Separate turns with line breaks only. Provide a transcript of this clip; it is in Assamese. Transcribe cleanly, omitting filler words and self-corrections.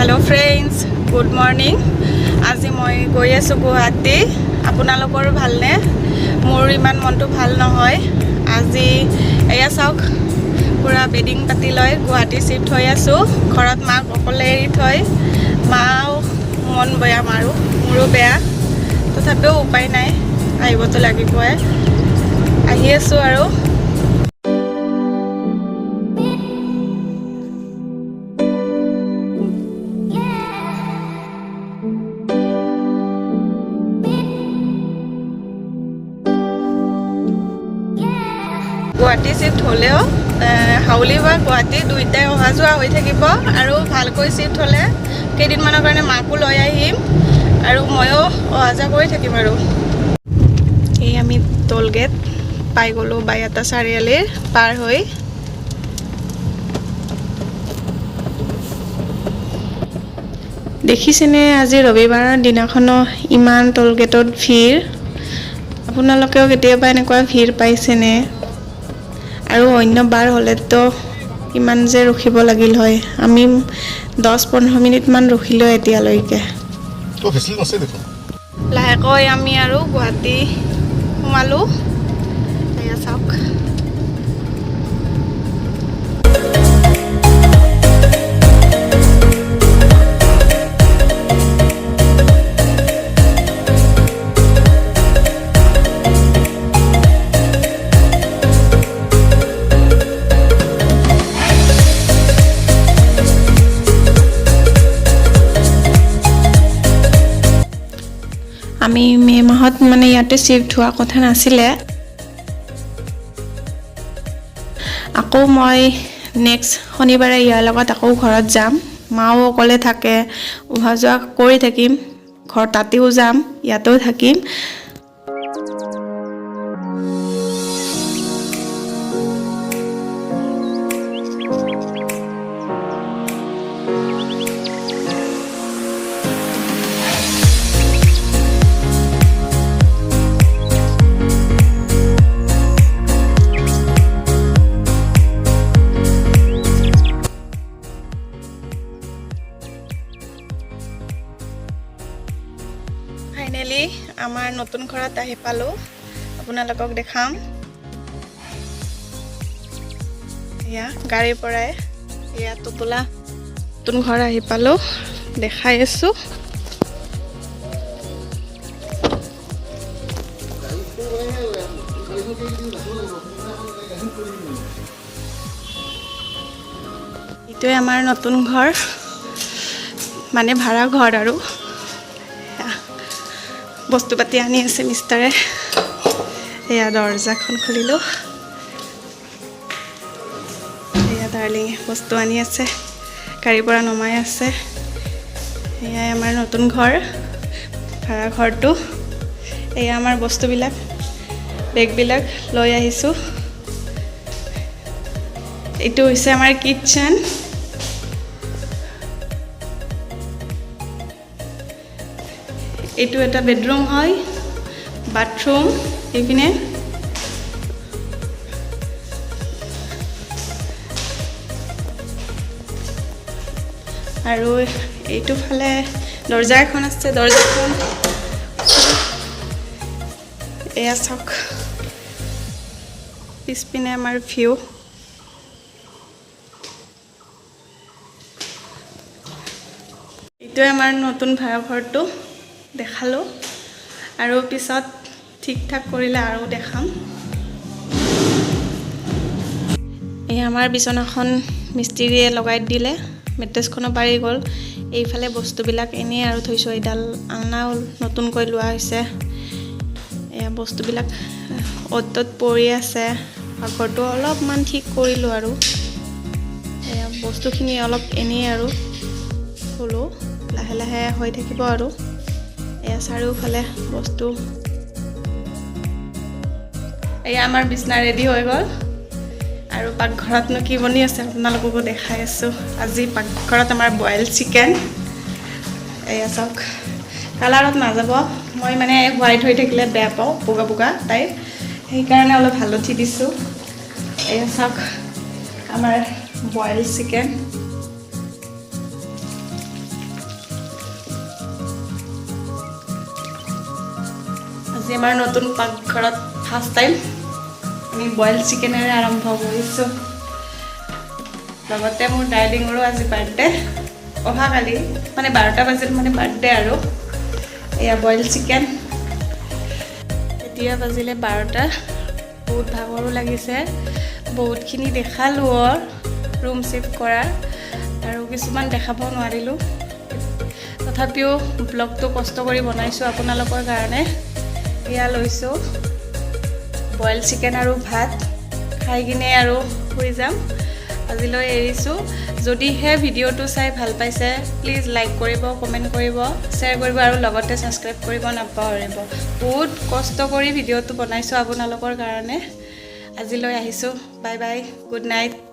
Hello' friends, good morning. আজি মই গৈ আছোঁ গুৱাহাটী। আপোনালোকৰো ভালনে? মোৰ ইমান মনটো ভাল নহয় আজি। এয়া চাওক, পূৰা বেডিং পাতি লৈ গুৱাহাটী শ্বিফ্ট হৈ আছোঁ। ঘৰত মাক অকলে এৰি থৈ। মাও মন বেয়া, মাৰো মোৰো বেয়া। তথাপিও উপায় নাই, আহিবতো লাগিবই। আহি আছোঁ। আৰু গুৱাহাটী চিফ্ট হ'লেও হাউলি বা গুৱাহাটী দুইটাই অহা যোৱা হৈ থাকিব। আৰু ভালকৈ চিফ্ট হ'লে কেইদিনমানৰ কাৰণে মাকো লৈ আহিম আৰু ময়ো অহা যোৱা কৰি থাকিম। আৰু এই আমি টোল গেট পাই গ'লোঁ, বাইহাটা চাৰিআলিৰ পাৰ হৈ। দেখিছেনে, আজি ৰবিবাৰৰ দিনাখনো ইমান টোল গেটত ভিৰ। আপোনালোকেও কেতিয়াবা এনেকুৱা ভিৰ পাইছেনে? আৰু অন্য বাৰ হ'লেতো কিমান যে ৰখিব লাগিল হয়। আমি 10-15 মিনিটমান ৰখিলোঁ এতিয়ালৈকে।
তো ফেচিলিটি আছে দেখোন।
লাহেকৈ আমি আৰু গুৱাহাটী সোমালোঁ। এয়া চাওক। আমি মে' মাহত মানে ইয়াতে শ্বিফ্ট হোৱা কথা নাছিলে। আকৌ মই নেক্সট শনিবাৰে ইয়াৰ লগত আকৌ ঘৰত যাম। মাও অকলে থাকে, অহা যোৱা কৰি থাকিম। ঘৰ তাতেও যাম, ইয়াতেও থাকিম। ফাইনেলি আমাৰ নতুন ঘৰত আহি পালোঁ। আপোনালোকক দেখাম। এয়া গাড়ীৰ পৰাই এয়া টোপোলা। নতুন ঘৰ আহি পালোঁ, দেখাই আছোঁ। এইটোৱে আমাৰ নতুন ঘৰ, মানে ভাড়া ঘৰ। আৰু এয়া বস্তু পাতি আনি আছে মিষ্টাৰে। এয়া দৰ্জাখন খুলিলোঁ। এয়া ডাৰ্লিঙে বস্তু আনি আছে, গাড়ীৰ পৰা নমাই আছে। এয়াই আমাৰ নতুন ঘৰ, ভাড়া ঘৰটো। এয়া আমাৰ বস্তুবিলাক, বেগবিলাক লৈ আহিছোঁ। এইটো হৈছে আমাৰ কিটচেন। এইটো এটা বেডৰুম হয়, বাথৰুম এইপিনে। আৰু এইটো ফালে দৰ্জা এখন আছে, দৰ্জাখন। এয়া চাওক, পিছপিনে আমাৰ ভিউ। এইটোৱে আমাৰ নতুন ভাড়া ঘৰটো দেখালোঁ। আৰু পিছত ঠিক ঠাক কৰিলে আৰু দেখাম। এই আমাৰ বিচনাখন মিস্ত্ৰীয়ে লগাই দিলে, মেট্ৰেছখনো পাৰি গ'ল। এইফালে বস্তুবিলাক এনেই আৰু থৈছোঁ। এইডাল আলনাও নতুনকৈ লোৱা হৈছে। এয়া বস্তুবিলাক অ'ত ত'ত পৰি আছে। পাকঘৰটো অলপমান ঠিক কৰিলোঁ। আৰু এয়া বস্তুখিনি অলপ এনেই আৰু থ'লোঁ, লাহে লাহে হৈ থাকিব। আৰু এয়া চাৰিওফালে বস্তু। এয়া আমাৰ বিচনা ৰেডি হৈ গ'ল। আৰু পাকঘৰতনো কি বনি আছে, আপোনালোককো দেখাই আছোঁ। আজি পাকঘৰত আমাৰ বইল চিকেন। এয়া চাওক। কালাৰত নাযাব, মই মানে হোৱাইট হৈ থাকিলে বেয়া পাওঁ, বগা বগা টাইপ, সেইকাৰণে অলপ হালধি দিছোঁ। এয়া চাওক, আমাৰ বইল চিকেন। আজি আমাৰ নতুন পাকঘৰত ফাৰ্ষ্ট টাইম আমি বইল চিকেনেৰে আৰম্ভ কৰিছোঁ। লগতে মোৰ ডাৰ্লিঙৰো আজি বাৰ্থডে। অহাকালি মানে 12টা বাজিল মানে বাৰ্থডে। আৰু এয়া বইল চিকেন। এতিয়া বাজিলে 12টা। বহুত ভাগৰো লাগিছে। বহুতখিনি দেখালোঁ ৰুম চিফ্ট কৰাৰ আৰু কিছুমান দেখাব নোৱাৰিলোঁ। তথাপিও ব্লগটো কষ্ট কৰি বনাইছোঁ আপোনালোকৰ কাৰণে। এয়া লৈছোঁ বইল চিকেন আৰু ভাত। খাই কিনে আৰু শুই যাম। আজিলৈ এৰিছোঁ। যদিহে ভিডিঅ'টো চাই ভাল পাইছে, প্লিজ লাইক কৰিব, কমেণ্ট কৰিব, শ্বেয়াৰ কৰিব আৰু লগতে ছাবস্ক্ৰাইব কৰিব নাপাহৰিব। বহুত কষ্ট কৰি ভিডিঅ'টো বনাইছোঁ আপোনালোকৰ কাৰণে। আজিলৈ আহিছোঁ। Bye bye, good night.